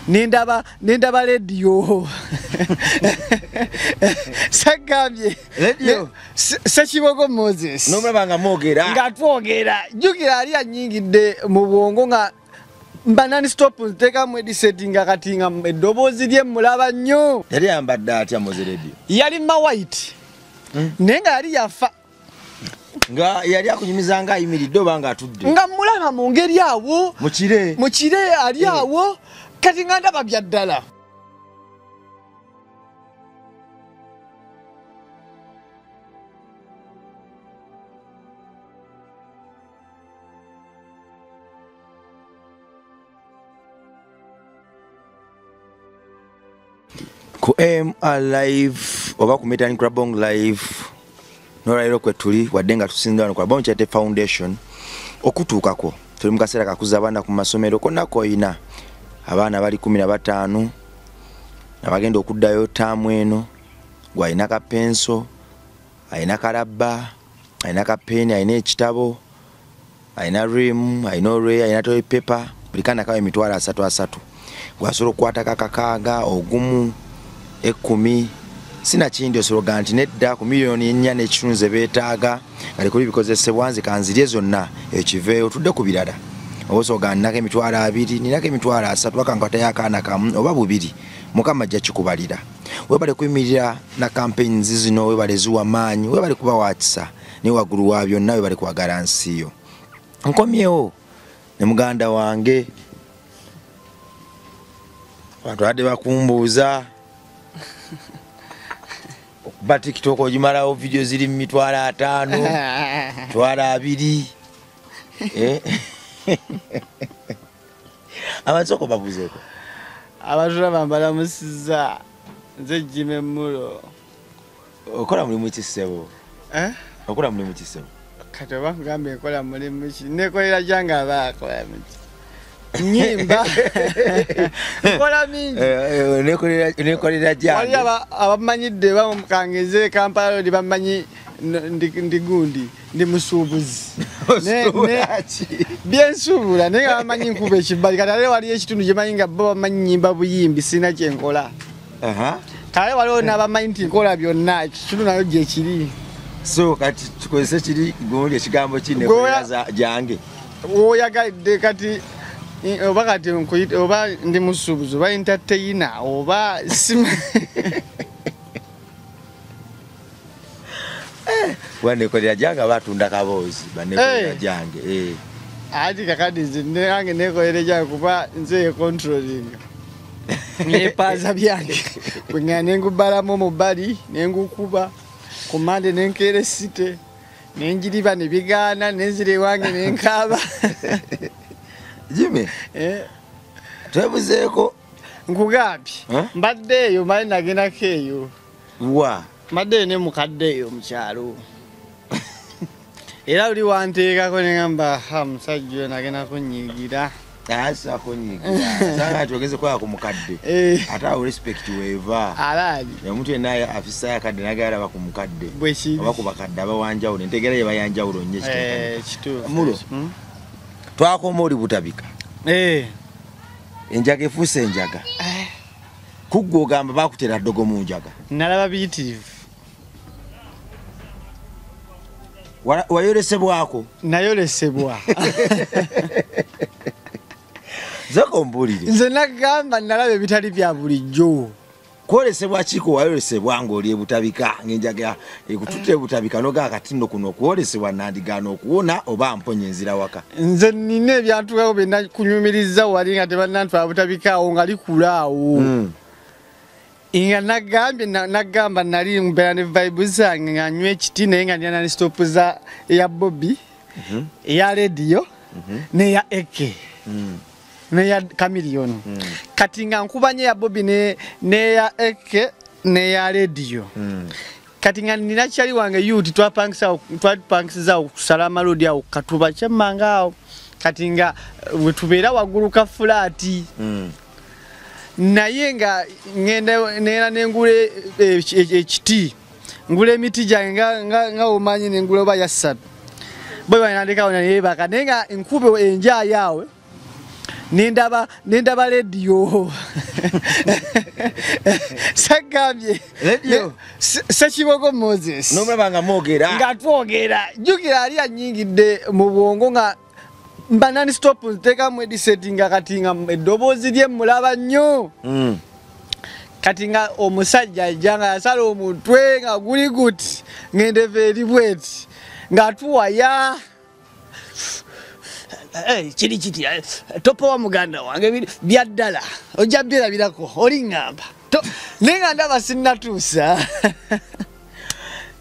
Nendaba radio. Sagambye. Radio. Sekibogo Moses. Nomulaba nga mwogera. Nga twogera. Jjukira ali annyingidde mu bwongo nga mba nani stop nteekamu edisetting kati nga eddoboozi lye mulaba nnyo. Yali ayambadde atya Moses Radio? Yali ma white. Naye nga yali yafa. Nga yali akunyumiza nga ayimiridde oba nga atudde? Nga mulaba mu ngeri awo. Mu kire. Mu kire ali awo. Kati nga ndaba bya ddala. Ku MR Live oba ku Metan Krabong Live nolwaleero kwe tuli wadde nga tusinza wano ku Krabong Charity Foundation okutuukako tuli mu kaseera kakuza abaana ku masomero konna koyina abaana bali 15 abagenda okuddayo taamu eno gw'alina ka penso, alina kalabba, alina ka peni, alina ekitabo, alina rimu, alina olweya, alina toilet paper, buli kaana kawa emitwalo asatu asatu gw'asobola okukwatako akakaaga ogumu 10 sina kindi osobola nti nedda ku miliyoni 4.5 ze beetaaga nga likuli bikozesebwa nze kanzirye zonna ekiveeyo tudde ku birala oba osobola ninako emitwalo 2 ninako emitwalo 3 akankwatayo akaana kamu oba bubiri Mukama ajja kikubalira. Webale kuyimirira na campaigns zino, webale ziwa maanyi, webale kuba wa kisa ne waggulu wa byonna, webale kwagala nsi yo. Nkomyewo ne muganda wange abantu badde bakumbuuza okuba TikTok ogimalawo video ziri mu mitwalo 5, mitwalo 2. Abantu babuzeeko. Abatulaba mbalamusizza nze Jimmy Mulo. Okola mulimu ki ssebo? Okola mulimu ki ssebo? Kati oba nkugambye nkola mulimu ki? Neekolera gyange aba akola muki? Nnyimba. Nkola mingi. Neekolera gyange. Waliwo abamanyidde kangeze Kampala Road bamanyi ndi gundi ndi musuubuzi. Byensuubula naye nga bamanyi nkuba ekibbali. Kati ate waliyo ekitundu gye manyi nga bo bamanyi nnyimba buyimbi sirina kye nkola. Kale waliwo n'abamanyi nti nkola byonna ekitundu nayo gye kiri. So kati tukozese kiri gundi ekigambo ki neekolera gyange. W'oyagadde kati oba kati nkuyita oba ndi musuubuzi oba entertainer oba baneekolera gyange abatunda kaboozi baneekolera gyange. Ati kakati nze nange neekolera gyange kuba nze controlling. Neepaaza byange. Bwe ngenda ne ngubalamu mu bbali ne ngukuba ku Mande ne nkeera esite ne njiriba ne bigaana ne nzira ewange ne nkaaba. Jimmy, twebuzeeko. Nkugambye mbadde eyo mbadde nagendako eyo. Wa? Mbadde ne mukadde eyo mu kyalo. Era luli wanteekako ne ngamba ha musajja oyo nagenda kunnyiigira. Asa kunyiigira. Sanga twogeze kwaya ku mukadde. Ate awo respect weeva. Alaali. Omuntu yenna afisa yakadde nagala alaba ku mukadde. Oba ku bakadde abawanjawulo entegeera ye bayanjawulo nnyo kituufu. Mulo. Twakoma oli butabika. Enjaga efuuse enjaga. Kuggwe ogamba baakutera ddogo mu njaga. Nalaba biyitirivu. Wayolesebwako? Nayolesebwa. Zoko mbuulire. Nze nagamba nalaba ebitali bya bulijjo. Kwolesebwa ki wayolesebwa ng'oli ebutabika ng'enjaga ekututte ebutabika n'ogamba kati nno kuno okwolesebwa nandigaana okuwona oba mponye nzira waka. Nze nnina ebyantuukako bye nakunyumiriza wali nga tebannantwala butabika awo nga likula awo. Nga nagambye nagamba nali mbeera ne vibe zange nga nywa ekiti naye nga nina ne stop za eya Bobby, eya Radio n'eya Eke. Neya Chameleone. Kati nga nkuba nnyo eya Bobby n'eya Eke n'eya Radio. Kati nga nina kyali wange youth twapangisa okusala amalodi awo katuba kyemmanga awo. Kati nga we tubeera waggulu ka fulaati. Naye nga ngenda neera nengula ekiti ngula emiti gyange nga omanyi nengula oba ya ssatu. Bwe banandekawo neyeebaka naye nga enkuba enjaayo awo Nendaba radio. Sagambye. Radio. Sekibogo Moses. Nomulaba nga mwogera. Nga twogera. Jjukira ali annyingidde mu bwongo nga mba non stop nteekamu headset nga kati nga eddoboozi lye mmulaba nnyo. Kati nga omusajja ajja nga yasala omutwe nga guli guti ng'endevu eri bweti ng'atuwaya. Kiri kiti topowa muganda wange bya ddala ojja byerabirako oliŋŋamba naye nga ndaba sinnatuusa.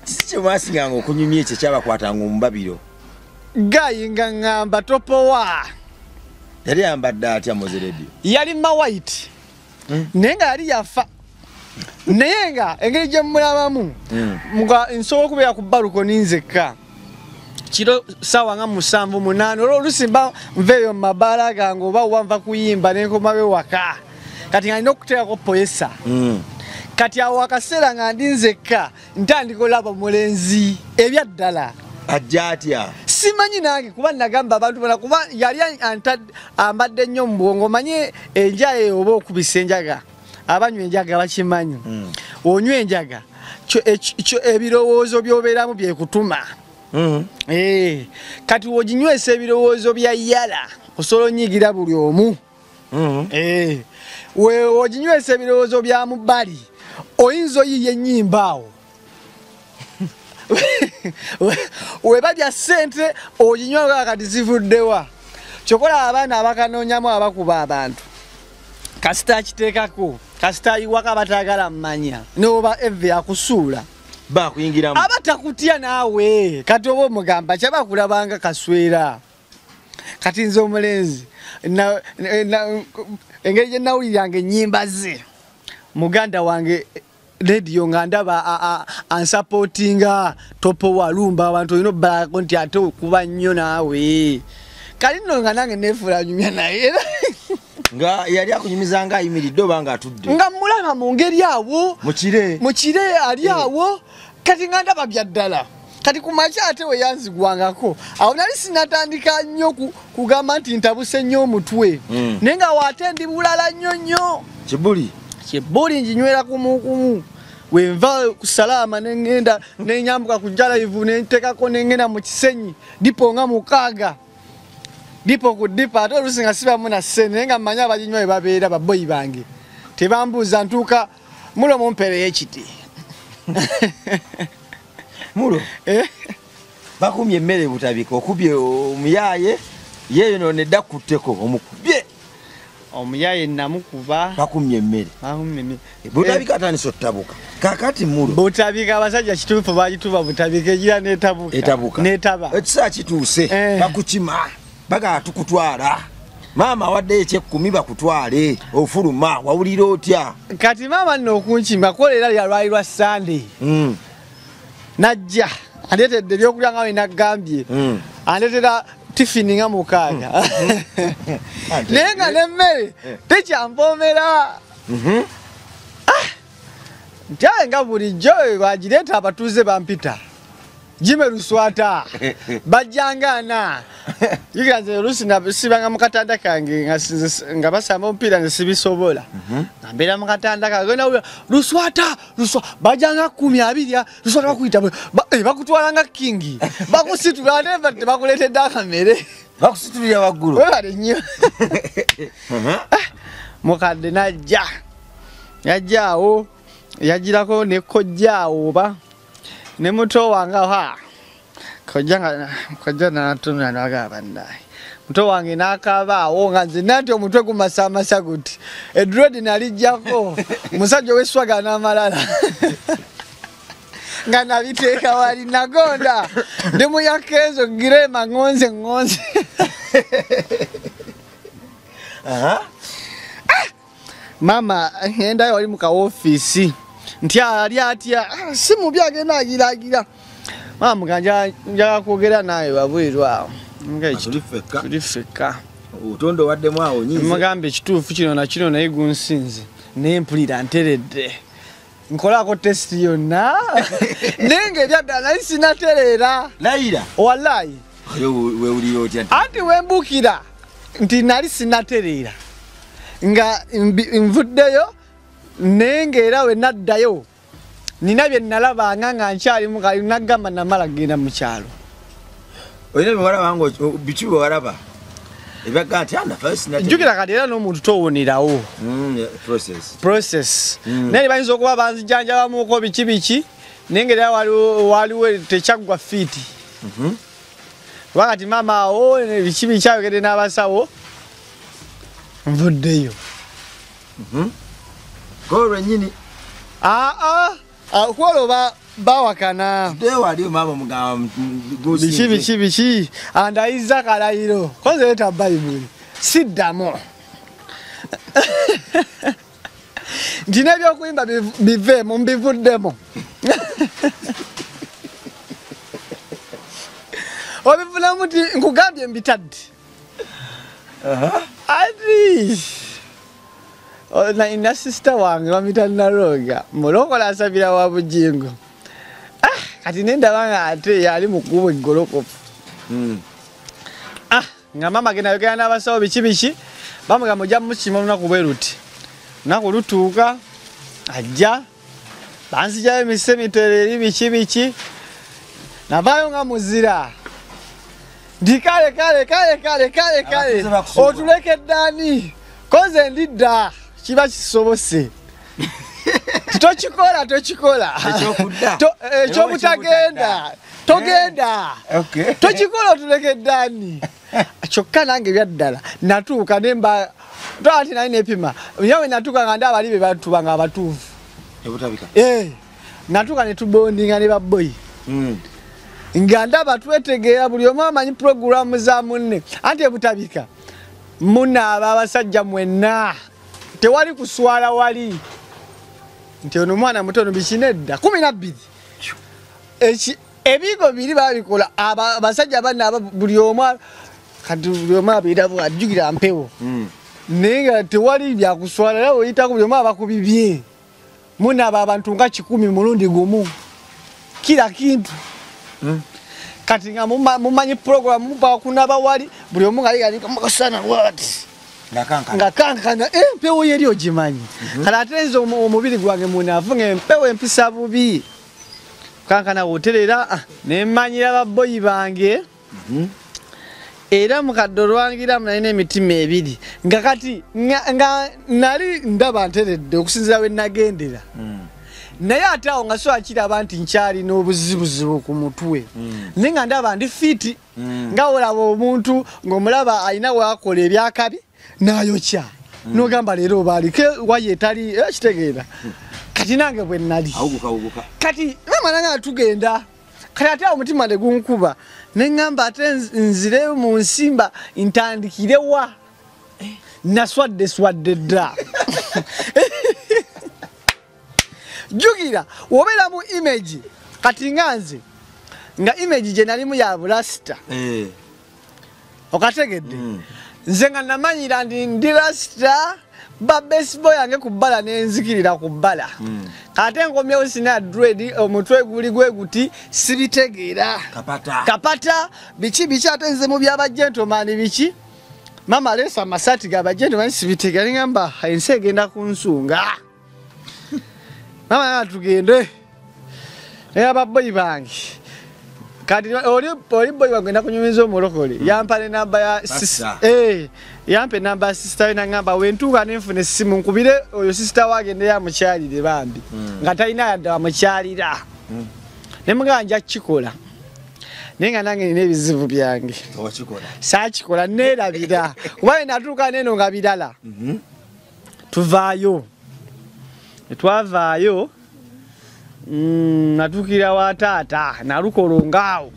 Kiki kye mwasinganga okunyumya ekyo ekyabakwatanga omubabiro? Gayi nga ŋŋamba topowa. Yali ayambadde atya Mowzey Radio? Yali mawayiti naye nga yali yafa naye nga engeri gye mmulabamu nga nsobola okubeera ku balukoni nzekka kiro sawa nga 7 8 olwo oluusi mba nveeyo mu mabaala gange oba wa nva kuyimba ne nkomawo ewaka kati nga nina okuteekako poyesa. Kati awo akaseera nga ndi nzekka ntandika olaba omulenzi ebya ddala. Ajja atya? Simanyi nange kuba nagamba abantu bonna kuba yali ambadde nnyo mu bwongo omanye enjaga eyo oba okubisa enjaga abanywa enjaga bakimanyi. Onywa enjaga ebirowoozo by'obeeramu byekutuma. Kati w'oginywesa ebirowoozo bya yala osobola onyigira buli omu. W'oginywesa ebirowoozo bya mubbali oyinza oyiiya ennyimba awo. Weba bya ssente oginywa nga kati zivuddewa. Kyokola abaana abakanoonyamu abakuba abantu kasita akiteekako kasita ayiwako abataagala mmanya n'oba eve akusuula bakuyingiramu aba takutya naawe kati oba omugamba kyaba akulabanga kaswera. Kati nze omulenzi engeri gye nawuliranga ennyimba ze muganda wange radio nga ndaba ansupportinga topo walumba abantu olina obbalako nti ate okuba nnyo naawe. Kali nno nga nange neefuula nyumya naye. Nga yali akunyumiza nga ayimiridde oba nga atudde? Nga mmulaba mu ngeri awo mu kire ali awo kati nga ndaba bya ddala. Kati ku makya ate we yanzigwangako awo nali sinatandika nnyo kugamba nti ntabuse nnyo omutwe naye nga waate ndi bulala nnyo nnyo. Kibuli nginywera kumukumu. Wenva ku Salaama ne ŋŋenda ne nyambuka ku Jalive ne nteekako ne ŋŋenda mu Kisenyi dipo nga 6 dipo ku dipo ate oluusi nga sibamu na ssente naye nga mmanyi abaginywa we babeera babboyi bange tebambuuza ntuuka mulo mumpeereyo ekiti. Mulo bakumye emmere Butabika okubye omuyaaye yeeyo nonedda kutteko omukubye. Omuyaye namukuba. Bakumye emmere. Butabika atandise ottabuka. Kaakati mulo. Butabika abasajja kituufu bagituba Butabika egira n'etabuka. Etabuka. N'etaba. Ekiseera kituuse bakukima bagala tukutwala. Maama awaddeyo ekyekumi bakutwale ofuluma wawulira otya? Kati maama nno okunkima kola era lyalwali lwa Sunday. Najja andeetedde ebyokulya nga we naggambye. Andeetera tifini nga 6. Naye nga n'emmere tekyampoomera. Nti aye nga bulijjo bagireeta abatuuze bampita. Jime Luswata bajjanga jjukira nze oluusi nasibanga mu katanda kange nga basamba omupiira nze sibisobola. Nga mbeera mu katanda kange nawulira Luswata Luswata bajjanga 12 Luswata bakuyita bakutwala nga kingi bakusitula ate tebakuleetedde akamere bakusitulira waggulu webale nnyo. Mukadde najja yajja awo yagirako ne kojja awo oba ne muto wange awo kojja n'atunula n'agamba bannaye muto wange n'akaaba awo nga nze nanti omutwe gumasamasa guti edredi nalijjako omusajja ow'esswaga n'amalala nga nabiteeka wali nagonda ndi muyakeezo girema ŋŋonze ŋŋonze. Mama ngendayo wali mu kawofiisi nti ali atya si mubi agenda agiraagira. Mama muganja njagala kwogera naawe wabweru awo. Tuli ffekka. Otondo waddemu awo nyiize. Mugambe ekituufu kino na kino naye gunsinze naye mpulira nteredde. Nkolako testi yonna naye ng'ebyaddala nali sinatereera. Layira? Wallayi. Wewulira otya? Anti wembuukira nti nali sinatereera nga nvuddeyo naye ng'era we naddayo nina bye nalabanga nga nkyalimu nagamba namala kugenda mu kyalo. Olina bye walaba nga biki bye walaba ebyaga nti jjukira kati era n'omuntu towonerawo process naye bayinza okuba banzijanjabamuko biki biki naye ng'era waliwo tekyaggwa fiiti kuba kati maama awo biki biki ayogedde n'abasawo nvuddeyo. Ko lwennyini kwolwo bawakana biki biki biki andayiza kalayiro koze leeta bayibuli siddamu nti n'ebyokuyimba biveemu mbivuddemu obivunamu nti nkugambye mbitadde ati na sisita wange bamuyita Naroga mulokola asabira wa Bujingo. Kati nendaba nga ate yali mu kkubo eggolokofu. Nga maama agenda ayogera n'abasawo biki biki bamugamba ojja mukima olunaku bwe luti. Olunaku lutuuka ajja banzijayo emise emitwero eri biki biki navaayo nga muzira nti kale kale kale kale kale kale otulekedde ani koze ndidda kiba kisobose. Tokikola tokikola ekyobutagenda togenda tokikola otulekedde ani kyokka nange byaddala natuuka nemba ati nali nepima nyawe natuuka nga ndaba bali be batuba nga abatuufu natuuka ne tubondinga ne babboyi nga ndaba twetegeera buli omu amanyi puroguramu za munne anti ebutabika munaaba abasajja mwenna tewali kuswala wali nti ono mwana mutono biki nedda 12 ebigo biri babikola abasajja banaaba buli omu kati buli omu abeera ajjugira mpewo naye nga tewali byakuswala era oyitako buli omu abakubibye munaaba abantu nga 10 mulundi gumu kila kintu. Kati nga mumanyi puroguramu muba kunaba wali buli omu nga mukasana wati nga kankana empewo yeri ogimanyi kale ate nze omubiri gwange munafu ng'empewo empisa bubi kankana woterera nemmanyira babboyi bange era mukadde olwangiramu nalina emitima ebiri nga kati nga nali ndaba nteredde okusinziira we nagendera naye ate awo nga so akiraba nti nkyalina obuzibuzibu ku mutwe naye nga ndaba ndi fiiti nga olaba omuntu ng'omulaba alina waakola ebyakabi n'ayokya n'ogamba leero oba aliko waye etali kitegeera kati nange bwe nali kati mama nange tugenda kati ate awo omutima ne gunkuba ne ŋŋamba ate nzire mu nsimba ntandikire wa naswadde swadde dda. Jjukira wobeera mu image kati nga nze nga image gye nalimu ya bulasita okategedde nze nga namanyira nti ndi rasita ba baseball yange ku bbala nenzikirira ku bbala ate nkomyewo sina dread omutwe guli gwe guti sibitegeera kapata biki biki ate nze mu byaba gentleman biki mama aleesa amasaati gaba gentleman sibitegeera ngamba ensi egenda kunsunga. Mama tugende naye ababboyi bange kati oli boyi wange nakunyumiza omulokole yampa ne namba ya yampa enamba ya sisita we nangamba wentuuka nenfuna essimu nkubire oyo sisita wange ne yamukyalire bambi nga talina yadde wamukyalira ne mugamba nja kukikola naye nga nange nina ebizibu byange saakikola neerabira kuba we natuuka neeno nga birala tuvaayo. Twavaayo natuukira wa taata nalukola ngaawo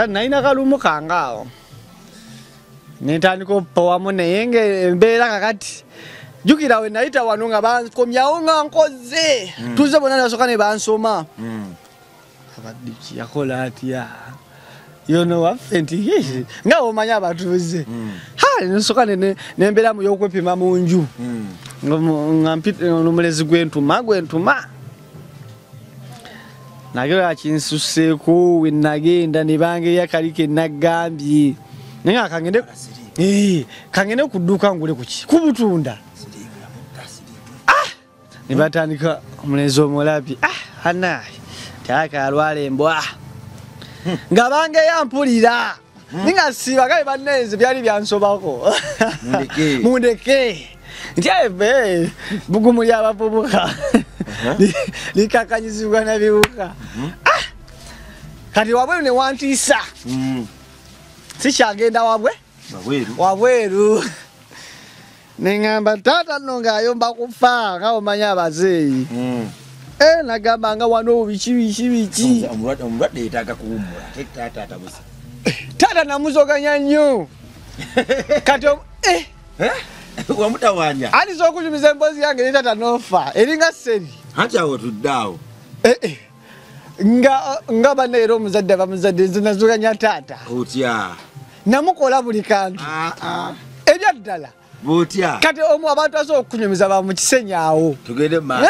nalina kalumu kange awo nentandika okupowamu naye nga embeera kakati jjukira we nayita wano nga bankomyawo nga nkoze tuze bonna ne basooka ne bansoma abadiki yakola atya yono waffe nti nga omanyi abatuuze nsooka nembeera mu y'okwepima mu nju nga omulezi gwentuma nagera kinsuseeko we nagenda ne bangeya kali ke nagambye Naye nga kangende ku dduuka ngule kuki kubutunda. Ne batandika omulenzi omulabi anaye taaka alwala embwa nga bange yampulira ninga siba kale bannenze byali byansobako mundeke nti ebe bugumu ly'abavubuka likakanyizibwa na biwuka. Kati wabweru ne wantiisa sikyagenda wabweru neŋŋamba taata nno ng'ayomba kufa nga omanyi abazeeyi. Nagamba nga wano biki biki biki. Omulwadde yeetaaga kuwummula ate taata atabuze. Taata namuzoganya nnyo. Kati wamutawaanya. Aniza okunyumiza emboozi yange ne taata n'ofa eringa sseri. Anti awo tudde awo. Nga banne era omuzadde aba muzadde nze nazoganya taata. Otya? Namukola buli kantu. Ebya ddala. Butya. Kati omu abantu asobola okunyumiza ba mu kisenyi awo. Tugende mu maaso.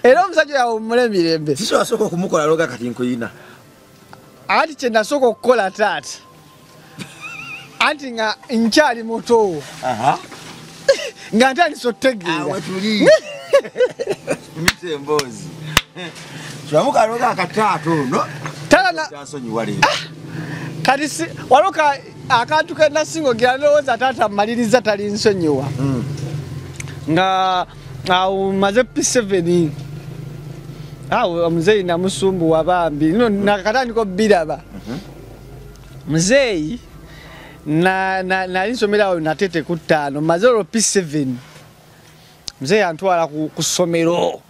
Era omusajja oyo awummule emirembe. Kiki wasooka okumukola loga kati nkuyina? Anti kye nasooka okukola taata. Anti nga nkyali muto. Nga ntandise okutegeera. Awo tuli. Tumite emboozi. Tulamuka loga akataata ono. Taata Kyansonyiwa leero. Kati waliwo akantu ke nasinga ogira ndowooza taata mmaliriza talinsonyiwa. Nga awo maze P7 awo omuzeeyi namusumbuwa bambi nno nakatandika obbiraba. Muzeeyi nali nsomera awo Natete ku 5 maze olwo P7 muzeeyi antwala ku ssomero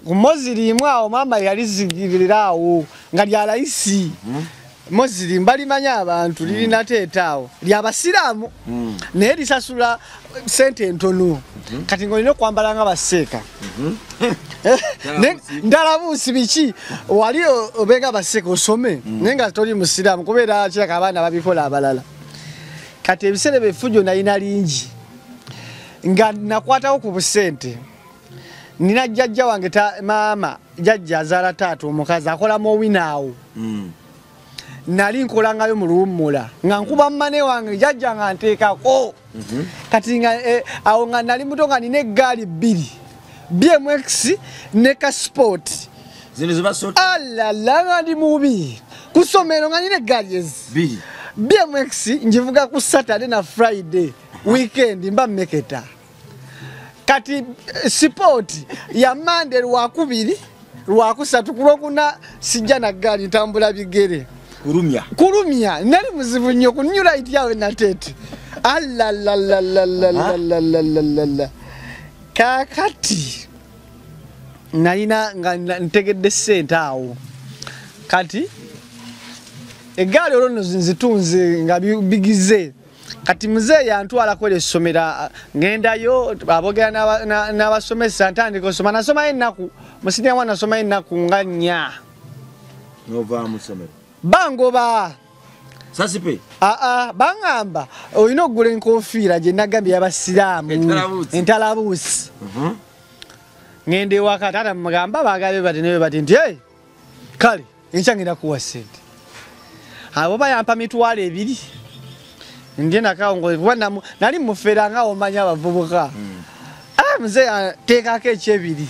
ku Mozirimu awo maama yali zigirira awo nga lya layisi. Mozirimu balimanya abantu liri Natete awo lyabasiraamu naye lisasula sente entono. Kati ng'olina okwambala nga baseeka. Ndalabuusi biki wali obenga baseeka osome naye nga toli musiraamu kubeera kiraka abaana babikola abalala. Kati ebiseera by'effujjo nalina lingi nga nakwatako ku busente. Nina jjajja wange maama jjajja azaala taata omukazi akola mowina awo. Nali nkolangayo mu luwummula nga nkuba mmane wange jjajja nga nteekako. Kati nga awo nga nali muto nga nina eggaali 2 BMX ne ka sport. Zino ziba sota. Alala nga ndi mubi ku ssomero nga nina eggaali ezi 2 BMX ngivuga ku Saturday na Friday weekend mba mmeketa. Kati sport ya Monday lwakubiri lwakusatu ku lwokuna sijja na ggaali ntambula bigere. Kulumya. Kulumya nali muzibu nnyo ku New Light yawe Natete. Alalalalalalalala. Kaakati nalina nga ntegedde ssente awo. Kati eggaali olwo nno nzitunze nga bigize. Kati muzeeyi antwalako essomero ngendayo aboogera n'abasomesa ntandika osoma. Nasomayo ennaku mu siniya one nasomayo ennaku nga 4. N'ovaamu mu ssomero. Bangoba. Sasipe. Bangamba olina okugula enkofiira gye nagambye y'abasiraamu. Entalabuusi. Ngenda ewaka taata mugamba baagabe bati ne bati nti hey, kale enkya ngenda kuwa ssente. Abo bayampa 2,000. Ngenda kawo kuba nali mufera nga omanya abavubuka. Muzeeyi teekako ekyebiri.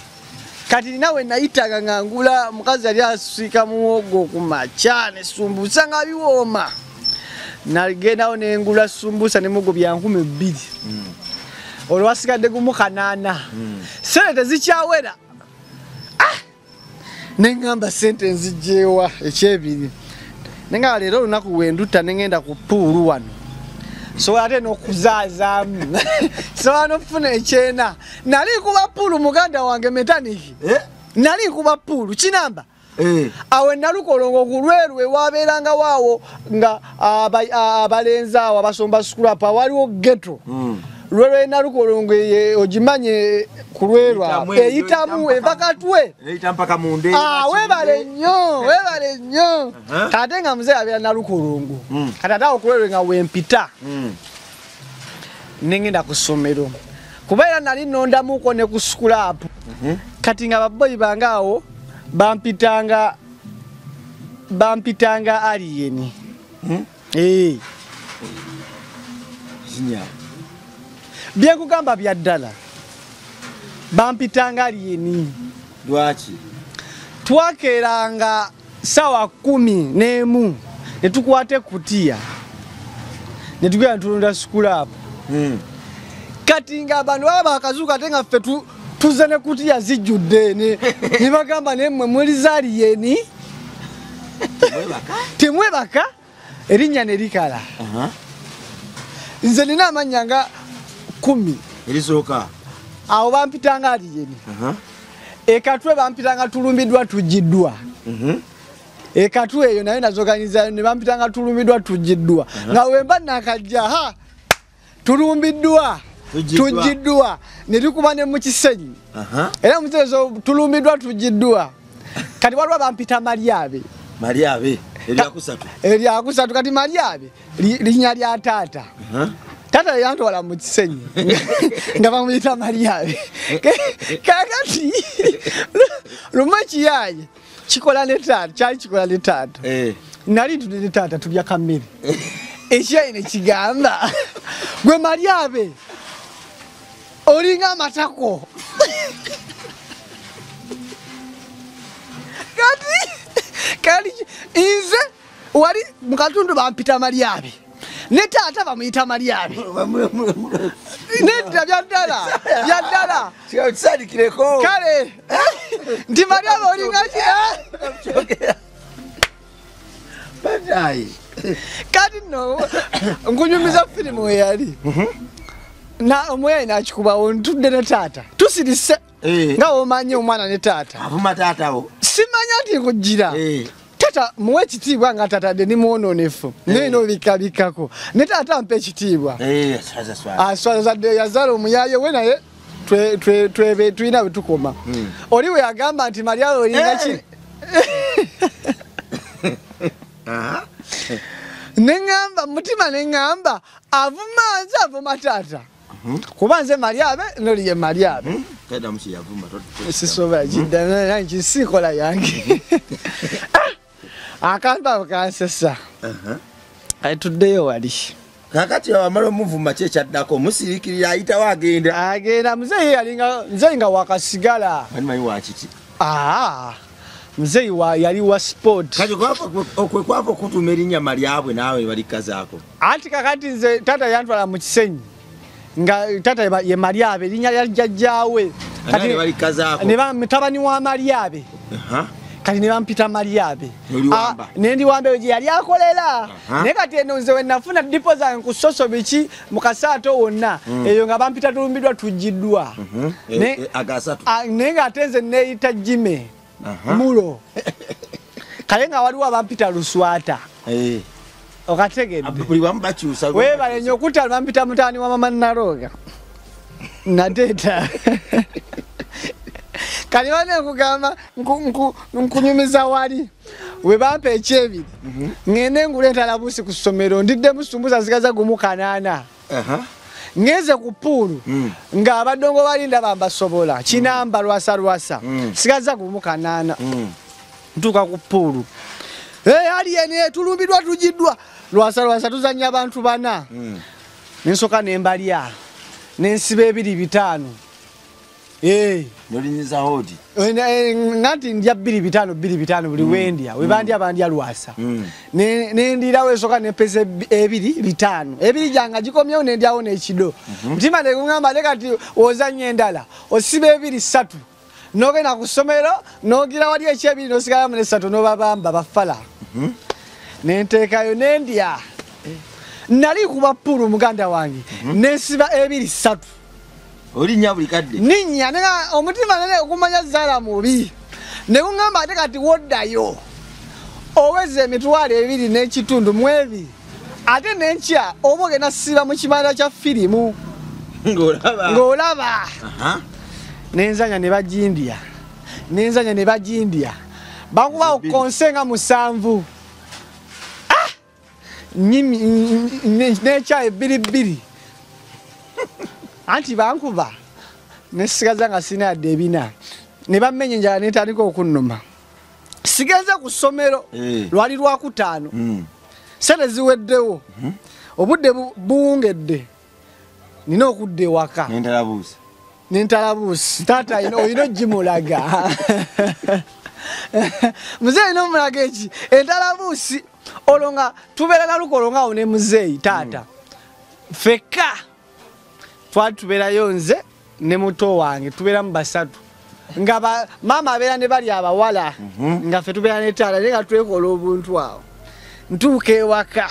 Kati nawe nayitaga nga ngula mukazi yali asiika muwogo ku makya ne sumbusa nga biwooma. Nagendawo ne ngula sumbusa ne muwogo bya 2,000. Olwo wasigadde gumu 800. Ssente tezikyawera. Ne ŋŋamba ssente nzigyewa ekyebiri. Ne ŋŋamba leero olunaku we ndutta ne ŋŋenda ku puulu wano. So ate n'okuzaazaamu. Sobola n'okufuna ekyena. Nali nkuba puulu muganda wange metaniki. Nali nkuba puulu kinamba. Awo Nalukolongo ku Lweru ewabeeranga waawo nga abalenzi awo abasomba scrap waliwo ghetto. Lweru Nalukolongo ogimanye ku Lweru eyitamu eva Katwe. Eyita mpaka munde. Weebale nnyo, weebale nnyo. Kati nga muzeeyi abeera Nalukolongo. Kati ate awo ku Lweru nga wempita. Ne ngenda ku ssomero. Kuba era nali nnondamuko ne ku scrap. Kati nga babboyi bange awo bampitanga alien. Byenkugamba bya ddala, bampitanga aliyeni. Lwaki? Twakeeranga sawa 11 ne tukwata ekutiya ne tugenda tulunda sikulaapu. Kati nga abantu baba bakazuuka ate nga ffe tuze ne kutiya zijjudde ne bagamba naye mmwe muliza aliyeni temwebaka, erinnya ne likala. Nze nina amannya nga 10. Erisooka awo bampitanga aliyeni. Ekatwe bampitanga tulumbiddwa tugiddwa. Ekatwe eyo nayo nazoganyizayo ne bampitanga tulumiddwa tugiddwa. Nga wemba nakajja ha tulumbiddwa tugiddwa ne tukuba ne mu Kisenyi. Era mutezo tulumiddwa tugiddwa. Kati waliwo bampita Malyabe. Malyabe eryakusatu. Eryakusatu kati Malyabe linnya lya taata. Tata yantwala mu Kisenyi nga bamuyita Malyabe. Kakati lumu ekiyaye kikola ne taata, kyali kikola ne taata. Nali tudde ne taata tulya kammere. Ekiyaye ne kigamba gwe Malyabe olinga amatako. Kati nze wali mu katundu bampita Malyabe. Ne taata bamuyita Malyabe. Nedda bya ddala, bya ddala. Kisalikireko. Kale nti Malyabe olinga ki? Kati nno nkunyumiza firimu we yali. Na omweyi n'akikubawo ntudde ne taata. Tusirise nga omanyi omwana ne taata. Avuma taata wo. Simanya nti nkujjira. Tata muwe ekitiibwa nga tatadde ni mwonoonefu naye n'obikabikako ne taata mpa ekitiibwa. Aswaza yazaala omuyaaye we naye tulina bwe tukoma. Oli we yagamba nti Malyabe olinga ki? Ne ŋŋamba mutima ne ŋŋamba avuma nze avuma taata. Kuba nze Malyabe n'oli ye Malyabe. Sisobola kidda nki sikola yange. Akantu ako kansesa. Kati tuddeyo wali. Kakati wamala omuvuma ki ekyaddako musirikirira ayitawo agenda. Agenda muzeeyi yalinga muzeeyi nga wakasigala. Manyi wakiki? Muzeeyi yali wa sport. Kati okwe kwava okutuuma erinnya Malyabwe naawe balikazaako. Anti kakati nze taata yantwala mu Kisenyi. Nga taata ye Malyabe erinnya lya jjajjaawe. Kati ne balikazaako. Ne mutabani wa Malyabe. Kati ne bampita Malyabe. Ne ndiwamba gye yali akolera. Naye kati eno nze we nafuna dipo zange ku soso biki mu kasaato wonna. Eyo nga bampita tulumbiddwa tugiddwa. Agasatu. Naye ng'ate nze neeyita Jime Mulo. Kale nga waliwo abampita Luswata. Okategedde. Buli wamu bakyusa. Weebale nnyo okutta bampita mutaani wa mama Nalooga. Nateeta. Kali wane nkugamba nkunyumiza wali we bampa ekyebiri ngende ngule entalabuusi ku ssomero ndiddemu sumbusa zigaza gumu 8. Ngeze ku puulu ng'abadongo balinda bambasobola kinamba lwasa lwasa sigaza gumu 8. Ntuuka ku puulu aliyeni tulumbiddwa tugiddwa lwasa lwasa tuzannya abantu 4. Nensoka nembalya nensiba 2 5. Nolinyiza hodi. Ngati ndya 2 5 2 5 buli wendya. We bandya bandya lwasa. Ne ndirawo esoka ne pesa 2 5. 2 janga gikomyewo ne ndyawo n'ekido. Mutima ne gungamba leka ati ozannya endala. Osiba 2 3. Nogenda ku ssomero nogira wali ekyebiri nosigalamu ne 3 n'obabamba bafala. Ne nteekayo ne ndya. Nali kuba pulu muganda wange. Nensiba 2 3. Olinnya buli kadde. Ninnya nenga omutima nene okumanya zaala mubi. Ne gungamba ate kati woddayo. Oweze emitwalo 2 n'ekitundu mu ebiri. Ate n'enkya oba ogenda siba mu kibanda kya firimu. Ng'olaba. Ng'olaba. Nenzanya ne bagindya. Nenzanya ne bagindya. Bakuba okonsenga 7. Nyimi n'ekyayi 2 2. Anti bankuba nesigaza nga sina yadde 4 ne bammenya enjala netandika okunnuma. Sigenze ku ssomero lwali lwakutaano. Sente ziweddewo. Obudde buwungedde. Nina okudda ewaka. Nentalabuusi. Nentalabuusi. Taata olina ogimulaga. Muzeeyi olina omulaga eki? Entalabuusi. Olwo nga tubeera na lukolo nga awo ne muzeeyi taata. Ffekka twali tubeerayo nze ne muto wange tubeeramu basatu. Nga maama abeera ne bali abawala nga ffe tubeera ne taata naye nga twekola obuntu awo. Ntuuka ewaka.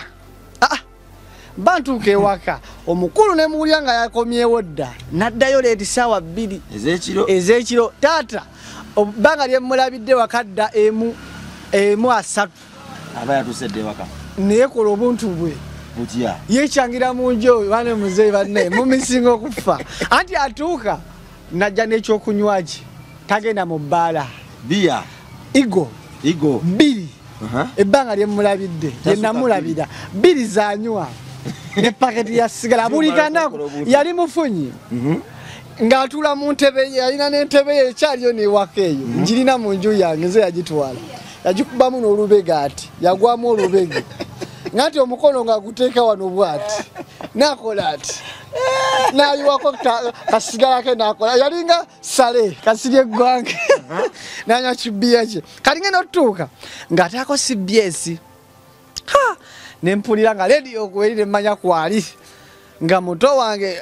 Mba ntuuka ewaka omukulu ne muwulira nga yakomyewo dda n'addayo leeti ssaawa 2 ez'ekiro. Taata ebbanga lye mmulabidde waka dda emu 30. Aba yatuuse dda ewaka. Neyekola obuntu bwe. Butya? Yeekyangira mu nju bane muzeeyi banne mumisinga okufa. Anti atuuka n'ajja n'ekyokunywa kye tagenda mu bbaala. Bbiya. Igo. Igo. 2. Ebbanga lye mmulabidde lye namulabira 2 zanywa ne paketi ya sigala buli kanaku yali mufunyi. Ng'atuula mu ntebe ye yalina n'entebe ye ekyaliyo n'ewaka eyo ngirina mu nju yange nze yagitwala yagikubamu n'olubega ati yagwamu olubega ng'ati omukono ng'aguteeka wano bw'ati n'akola ati n'ayiwako kasigala ke n'akola yalinga sale kasirye eggwanga n'anywa kibiya kye. Kati ngenda otutuuka ng'ateekako CBS ne mpulira nga lediyo kweri ne mmanya kwali nga muto wange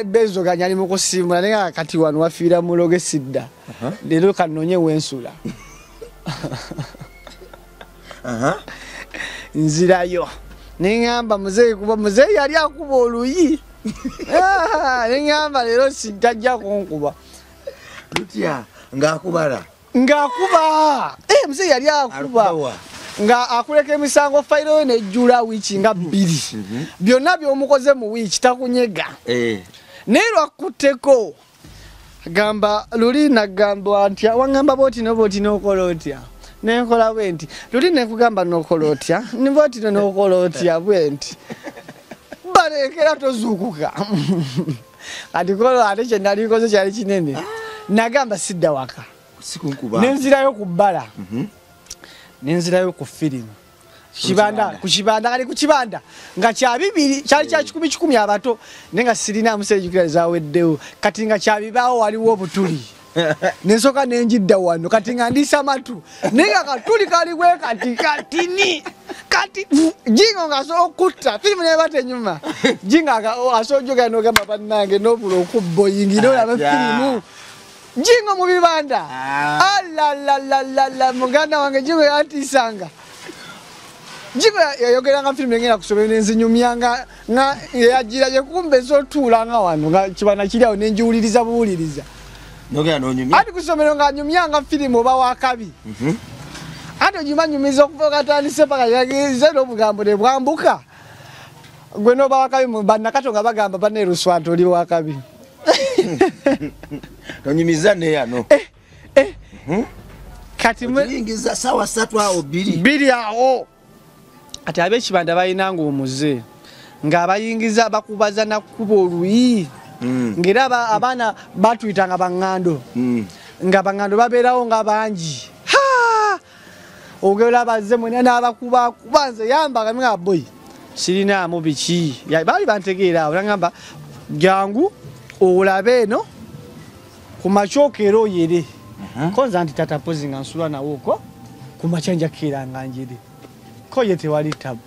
bezoganya ali mu kusiimula naye nga kati wano wafiira muloge sidda leero kannoonye wensula. Nzirayo ne ŋŋamba muzeeyi kuba muzeeyi yali akuba oluyi. Ne ŋŋamba leero tajja kunkuba. Lutya ng'akubala? Ng'akuba. Muzeeyi yali akuba. Nga akuleka emisango fayiro yo nejjula wiiki nga 2. Byonna by'omukoze mu wiiki takunyega. Naye lwakutteko gamba luli nagamba ntya waŋŋamba bw'oti n'obwoti n'okola otya nenkola bwe nti luli nekugamba n'okola otya bw'oti n'okola otya bwe nti balekera tozuukuka. Kati kolo ate kye nali nkoze kyali kinene nagamba sidda waka nenzirayo ku bbala. Nenzirayo ku firimu kibanda ku kibanda kali ku kibanda nga kya 2 kyali kya 100 abato naye nga sirina musejjukira zaweddewo kati nga kyabibaawo waliwo obutuli nensooka nenjidda wano kati nga ndiisa matu naye nga katuli kali bwe kati katini kati jingo nga asobola okutta firimu neba tenyuma jingo asobola ojjogera n'ogamba bannange n'obula okubba oyingire olabe firimu jingo mu bibanda. Alalalala muganda wange jingo yantiisanga. Jingo yayogeranga firimu engenda kusomero nenzinyumyanga nga yagira gye kumbe ezotuulanga wano nga kibanda kiri awo nenjiwuliriza buwuliriza. Nogera n'onyumya? Ati kusomero nga nyumyanga firimu oba wakabi. Ate ogimanyumiza okuva katandise paka yagize n'obugambo ne bwambuka. Gwe n'oba wakabi bannakato nga bagamba banneruswa nti oli wakabi. Tonyumiza neyano. Kati oyingiza ssaawa 3 awo 2. 2 awo. Kati ab'ekibanda balinanga omuze ng'abayingiza bakubaza nakukuba oluyi. Ng'era abaana batuyitanga baŋŋando. Nga baŋŋando babeerawo nga bangi. Ogera bazze mwena n'abakuba kuba nze yamba nga boy sirinaamu biki. Baali bantegeera awo nangamba jangu olabe eno ku makya era oyere. Ko nze anti taata mpozi nga nsula nawo okwo ku makya nja kukeera nga njere. Ko ye tewali tabu.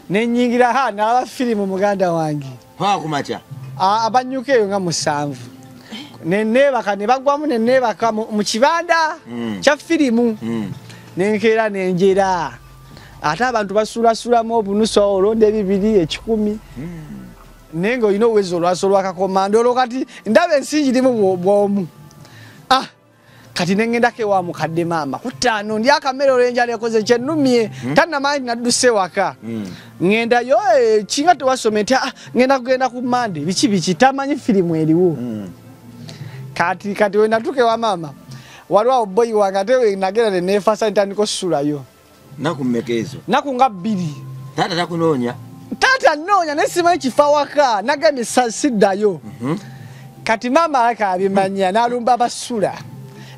Ne nnyingira n'alaba firimu muganda wange. Ku makya? Abanyuka eyo nga 7. Ne neebaka ne bagwamu ne neebaka mu kibanda kya firimu. Nenkeera nenjera. Ate abantu basulasulamu obunusu awo olonda 2 1,000. Naye ng'olina oweza olwaso lwakakomando olwo kati ndaba ensi ngirimu bw'omu. Kati nengendako ewa mukadde maama ku 5 ndi akamere olw'enjala ekoze kyennumye tannamanyi nadduse waka. Ŋŋendayo kinga tewasoma nti ŋŋenda kugenda ku Mande biki biki tamanyi firimu eriwo. Kati we natuuka ewa maama waliwo awo boyi wange ate nagenda ne neefasa ntandika osusulayo. Nnaku mmeka ezo? Nnaku nga 2. Taata takunoonya? Taata nnoonya naye simanyi kifa waka nagambye siddayo. Kati maama alaka abimanya n'alumba abasula.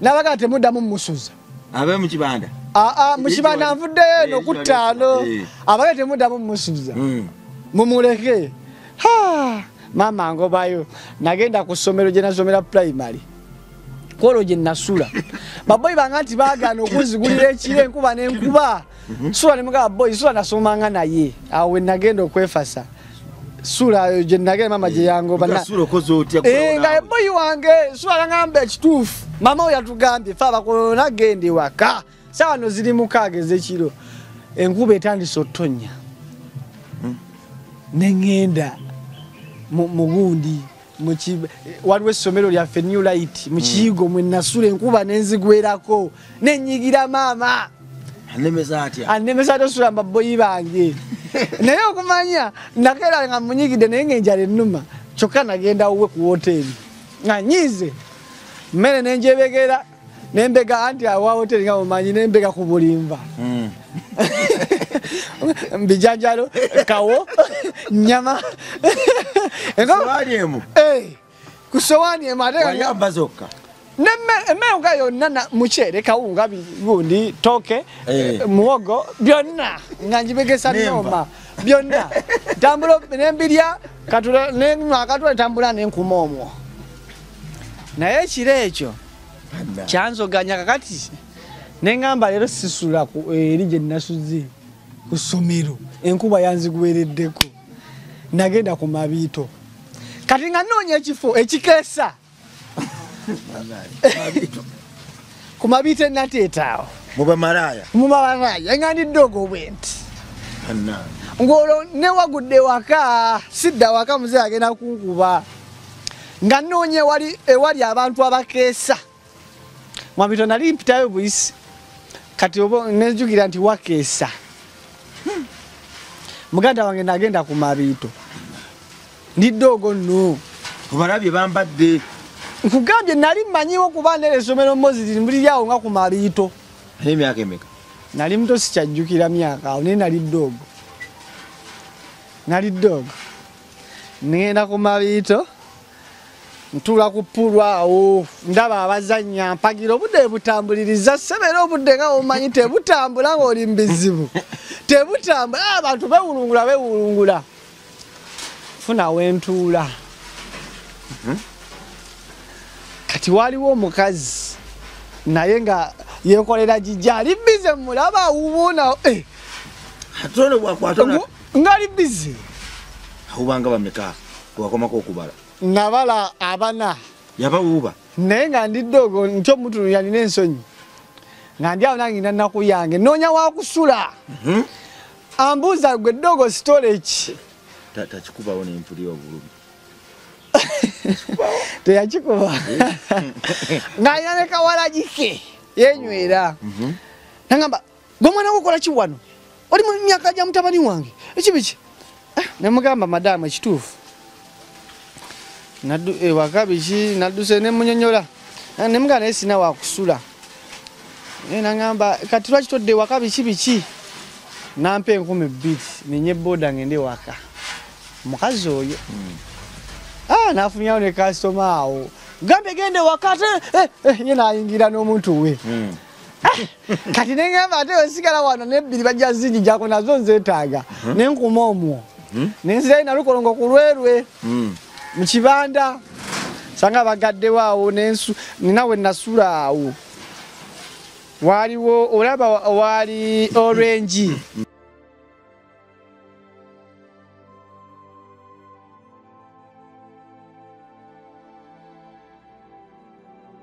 N'abagamba temuddamu mmusuza. Abe mu kibanda? Mu kibanda nvuddeyo eno ku 5. Abage temuddamu mumusuza. Mumuleke. Ha! Maama ngobayo. Nagenda ku ssomero gye nasomera primary. Kwolwo gye nasula. Baboyi bange nti baagaana okunzigulira ekiro enkuba n'enkuba. Sula ne mugamba boyi sula nasomanga naye. Awo we nagenda okwefasa. Sula eyo gye nagenda maama gye yangoba. Sula okoze otya? Nga boyi wange sula ngamba ekituufu. Maama we yatugambye fe abakolona genda ewaka. Saawa no ziri 6 ez'ekiro. Enkuba etandise otonya. Ne ŋŋenda mu gundi waliwo essomero lyaffe New Light mu Kiyigo mwe nasula enkuba nenzigwerako nenyigira maama. Anemeza atya? Anemeza atya osula baboyi bange. Naye okumanya nakeera nga munyigidde naye ng'enjala ennuma kyokka nagenda wuwe ku woteeri nga nyiize mmere nenjebegera nembega anti awa woteeri nga mumanyi nembega ku bulimba. Mbijanjalo kawo nyama Sowaani emu? Ku sowaani emu ate wayamba zokka. Emmere nga yonna muceere kawunga gundi tooke muwogo byonna nga njibegesa noma byonna ntambula nembirya katula nenywa akatula ntambula nenkuma omwo. Naye ekiro ekyo kyanzoganya kakati nengamba leero sisula eri gye nasuze ku ssomero enkuba yanzigwereddeko. Nagenda ku Mabiito kati nga nnoonya ekifo ekikeesa ku Mabiito enateetaawo mu bamalaaya nga ndi ddogo bwe nti ng'olwo newagudde waka sidda waka muzeeyi agenda kunkuba nga nnoonya ewali abantu abakeesa. Mabiito nali mpitayo buyisi kati oba nenzijukira nti wakeesa. Muganda wange nagenda ku Mabiito ndi ddogo nno. Obalabye bambadde. Nkugambye nali mmanyiwo kuba nera essomero Moses mbuli lyawo nga ku Mabiito. Emyaka emeka? Nali muto sikyajjukira myaka awo naye nali ddogo. Nali ddogo. Ngenda ku Mabiito ntuula ku pool awo ndaba abazannya mpagira obudde butambuliriza ssebera obudde nga omanyi tebutambula ng'oli mu bizibu. Tebutambula abantu bewulungula bewulungula. Funa wentuula. Kati waliwo omukazi naye nga yeekolera gijja ali bize mulaba awubuuna. Ate bwakwata nga ali bize. Awubanga bameka wakomako okubala? Nabala abana. Yabawuuba? Naye nga ndi ddogo ntyo omutunulira nina ensonyi. Nga ndi awo nange nina nnaku yange nnoonya wa kusula. Ambuuza gwe ddogo storage. Takikubawo nempulira obulumi. Teyakikuba. Ng'alina ne kawalagi ke yenywera. Nangamba gwe mwana wo okola ki wano? Oli mu myaka gya mutabani wange. Eki biki? Ne mugamba madaamu ekituufu. Ewaka biki nadduse ne munyonnyola. Ne mugamba naye sina wa kusula. Nangamba kati lwaki todde ewaka biki biki? Nampa 2000 ninye boda ngende waka. Mukazi oyo. Nafunyawo ne kasitoma awo. Gambe gende waka ate ye nayingira n'omuntu we. Kati ne ngamba ate osigala wano n'ebbiri bajja zinjijako nazo nzeetaaga. Ne nkuma omwo. Ne nzirayo Nalukolongo ku Lwerwe. Mu kibanda sanga bagaddewo awo n'ensu nina we nasula awo. Waliwo olaba wali orange.